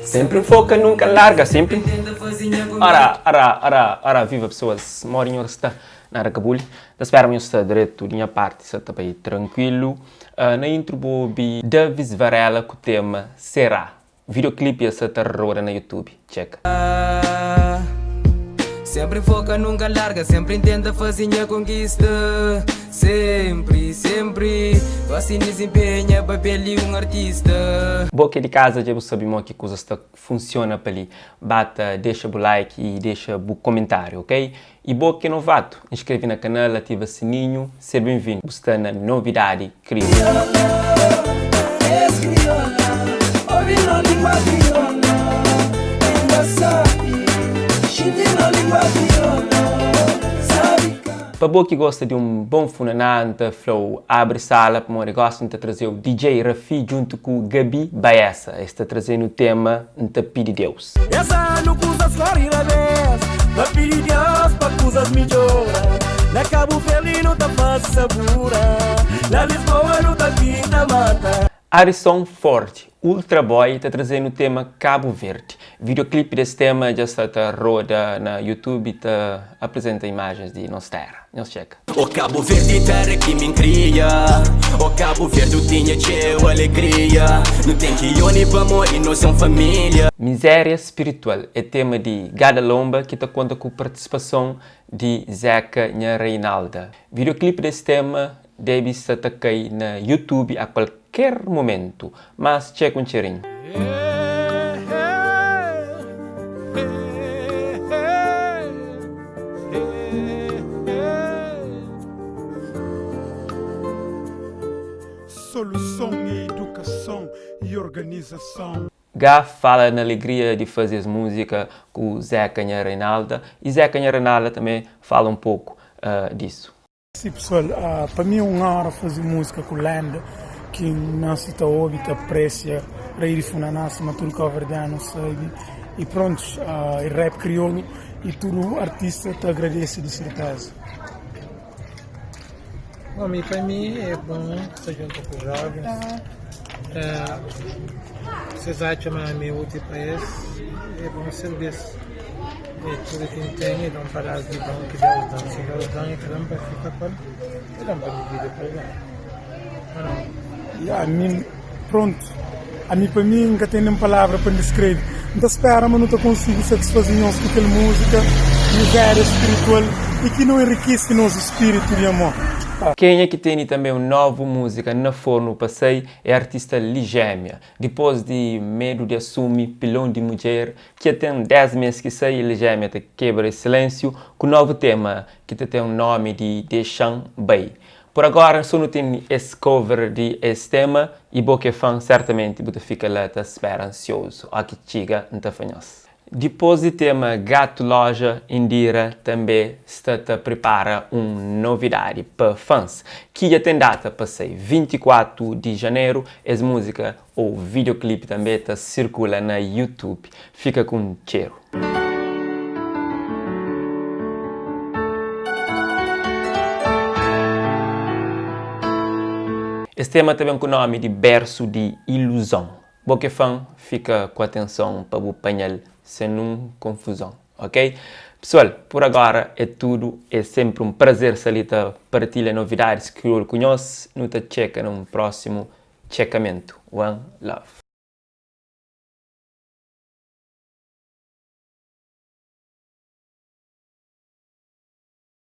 Sempri nfoka nunka nlarga Sempri Ora ora ora ora viva pesoas Modi nhos sta nada ka buli Ta spera ma nhos sta dretu Di nha parti sa ta bai trankuilu Na intro bu obi Davis Varela ku tema Será Videoclip ya sa ta roda na YouTube Txeka. Sempri foka nunka larga Sempri ntenta fazi nha konkista Sempri, sempri Gosi n dizinpenha papel di un artista. Bo ki é di kaza dja bu sabi mo ki kuzas ta funciona pa li ba ta dexa bu like e dexa bu comentário ok e bo ki é novato inscreve na canal ativa sininho ser bem vindo bu sta na novidade kriolu. Pa bo ki gosta di un bon funaná N ta fla-u abri sala pamodi gosi N ta traze-u DJ Rafi djuntu ku Gaby Baessa es ta traze-nu tema N ta pidi Deus. Es anu kuzas kori rabés Pa pidi Deus pa kuzas midjora Na Kabu Verdi nu ta fasi sabura Na Lisboa nu ta pinta mata. Harrison Ford, Ultra Boy ta traze-nu tema Kabu Verdi. Videoclip des tema dja sta ta roda na YouTube ta aprizenta imajens di nos tera. Nhos txeka. Ó Kabu Verdi terra ki mi kria Ó Kabu Verdi u tinha txeu alegria Nu ten ki uni pamodi nos é un família. Mizéria Spiritual é tema di Gada Lomba ki ta konta ku partisipason di Zeca Nha Reinalda. Videoclip des tema debe sta ta kai na YouTube a kualker momentu, mas txeka un txerinhu. Soluson é edukason i organizason. Gá fala na alegria di faze es múzika ku Zeca Nha Reinalda i Zeca Nha Reinalda tanbê fala un poku disu. Si pessoal, pa mi é un honra faze música ku lenda ki N nasi ta obi, ta apresia, rei di funaná sima tudu kabuverdianu sabe i prontus, i rap kriolu i tudu artista ta agradese di serteza. Bom, e pa mi é bom sta djuntu ku jovens. Se es atxa ma ami é útil pa es, é bom sirbi-s. E tudu ki N ten, e da un padás di don ki Deus da-m. Si Deus da-m, e ka da-m pa fika ku el, e da-m pa dividi ku algen. Ô nau? Ya, mi, prontu. Ami pa mi, N ka ten nen palavra pa N diskrebe. N ta spera ma nu ta konsigi satisfaze nhos ku kel múzika Miséria Spiritual i ki nu enrikise nos spiritu di amor. Kenha ki tene tanbe un novu múzika na fornu pa sai é artista Lijémia. Dipôs di Medu di Asumi, Pilon di Mudjer, ki dja ten 10 mês ki sai, Lijémia ta kebra es silénsiu ku novu tema ki ta ten nómi di Dexa-m Bai. Por agora so nu ten es cover di es tema y bo ki é fan sertamenti bu ta fika la ta spera ansiozu ó ki txiga N ta fla nhos. Dipôs di tema Gato Loja, Indira tanbê sta ta pripara un novidadi pa fans ki dja ten data pa sai, 24 di janeru. Es múzika ou videoclip tanbê ta sirkula na YouTube. Fika ku un txeru. Es tema ta ben ku nomi di Bersu di Iluzon. Bo ki é fan, fika ku atenson pa bu panha-l sen nun konfuzon, ok? Pesoal, pur agora é tudu. É senpri un prazer sta li ta partilha novidadis kriolu ku nhos. Nu ta txeka na un prósimu txekamentu. One love.